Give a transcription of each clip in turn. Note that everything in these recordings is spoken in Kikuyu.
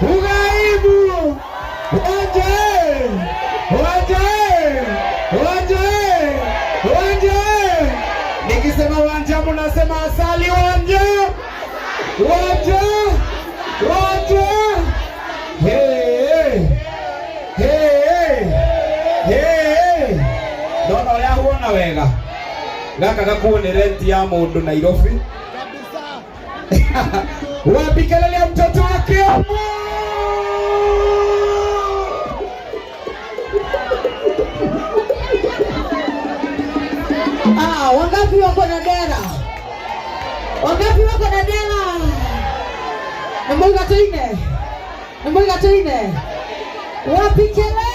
Ugaibu. Wanja. Wanja. Wanja. Wanja. Nikisema wanja mnasema asali wanja. Wanja. Wanja. Hey. Hey. Hey. Ndona ũrĩa huona wega. Gaka gakuo nĩ rent ya mũndũ Nairobi. Wapi kelele ya mtoto wa Kiambu? Ah, wangapi wako na dera? Wangapi wako na dera? Nimauga tuine. Nimauga tuine. Wapi kelele?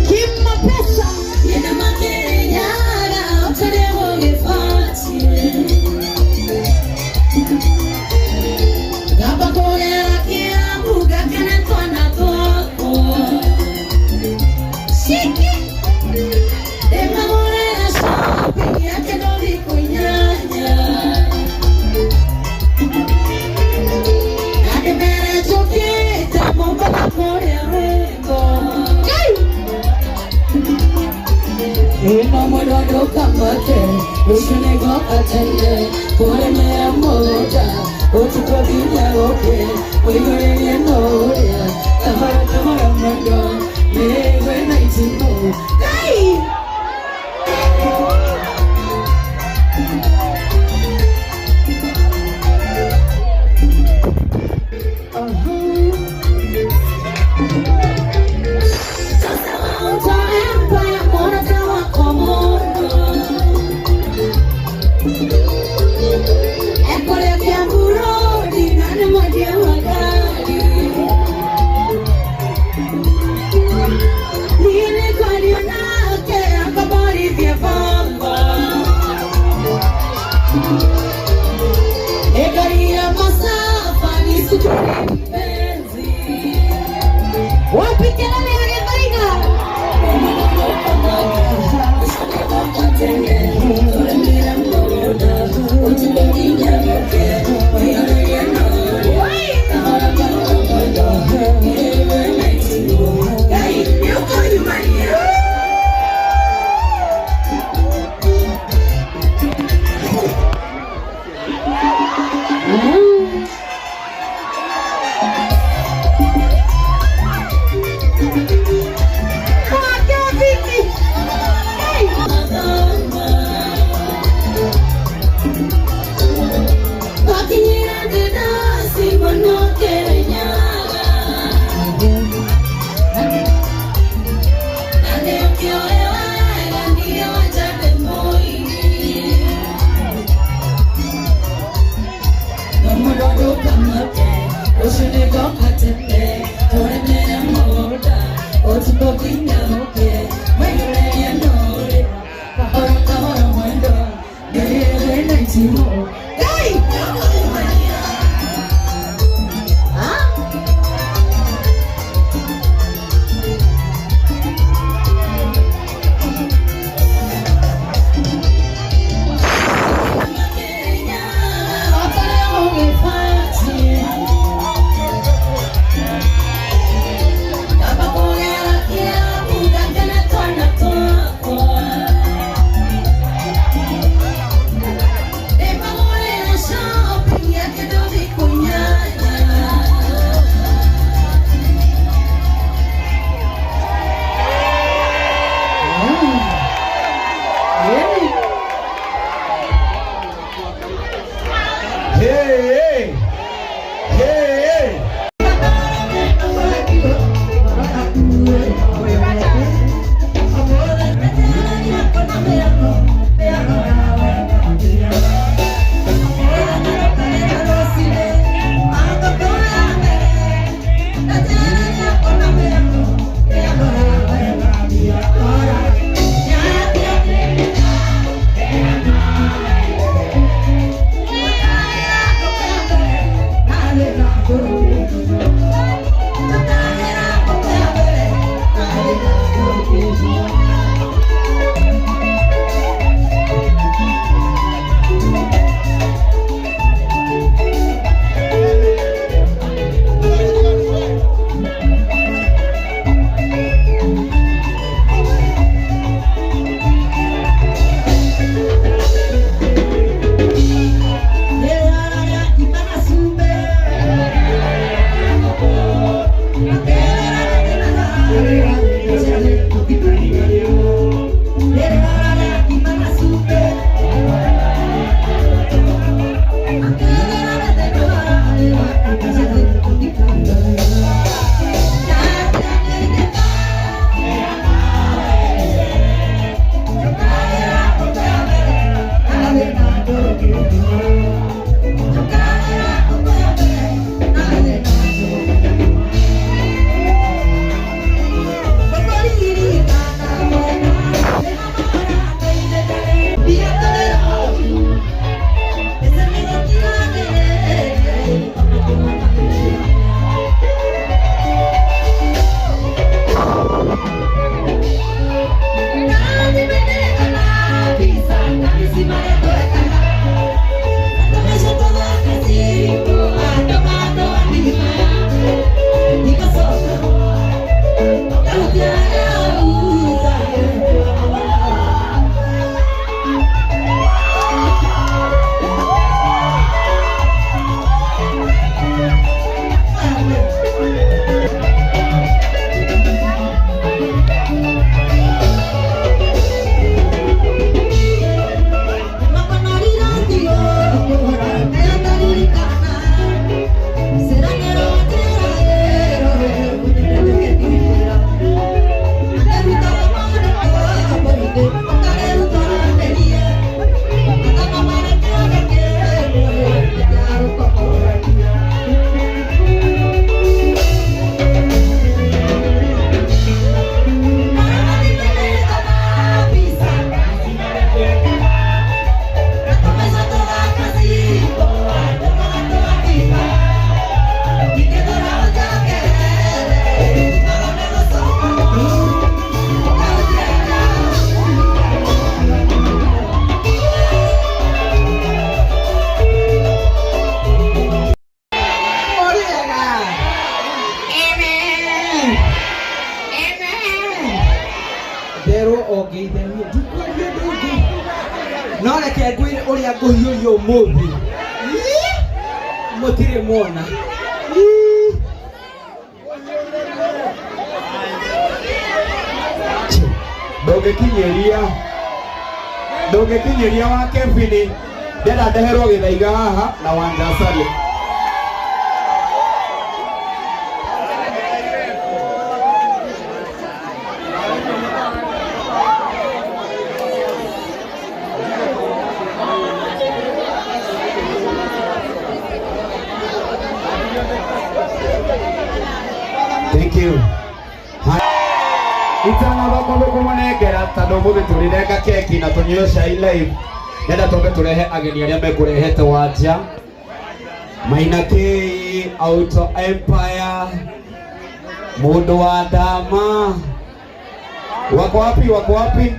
Kimapesa. Hey! Ah? Hey, hey, hey. Nderwo ongeithanie ndikwaria ũndũ ũngĩ no reke ngwĩre ũrĩa ngũhiũria ũmũthĩ. Ii! Mũtirĩ mwona. Ii! Ndũngĩkinyĩria wa Kevin ndĩrenda ndeherwo gĩthaiga haha na Wanja Sale. Thank you. Itanaba kũmũnengera tondũ ũmũthĩ tũrĩrenga keki na tũnyue cai live. Nenda twambe tũrehe ageni arĩa mekũrehete wanja. Maina K, Auto Empire, mũndũ wa Dama. Wako wapi? Wako wapi?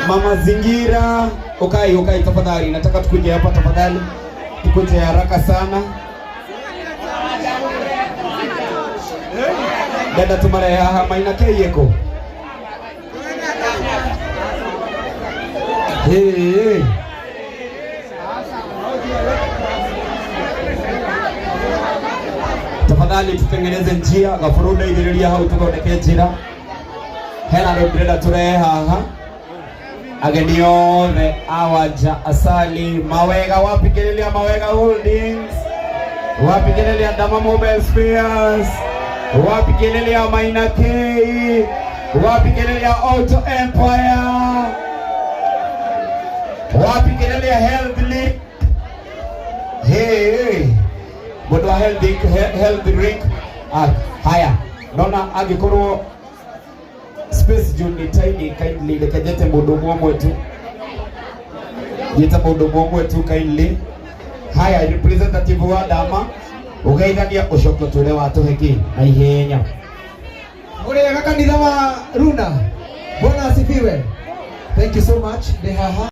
Mama Zingira, ukai ukai tafadhali, nataka tukuje hapa tafadhali, tukuje haraka sana. Dada tumarehe haha Maina K yeko. Hey, hey. Tafadhali tutengeneze njia gaburu ndeithĩrĩria hau tũthondeke njĩra. Hena andũ ndĩrenda tũrehe haha ageni othe a Wanja Asali. Mawega, wapi kelele ya Mawega Holdings? Wapi kelele ya Dama Mobile Spares? Wapi kelele ya Maina K? Wapi kelele ya Auto Empire? Wapi kelele ya Health Link? Hey, hey. Mũndũ wa Health Health Link. Ah, haya naona angĩkorwo space juu ni tiny, kindly reke njĩte mũndũ ũmwe ũmwe tu, njĩte mũndũ ũmwe ũmwe tu kindly. Haya, representative wa Dama ũgeithania ũcoke ũtwĩre watũhe kĩ na ihenya. Mũrĩega kanitha wa Runa. Bwana asifiwe. Thank you so much. Ndĩ haha.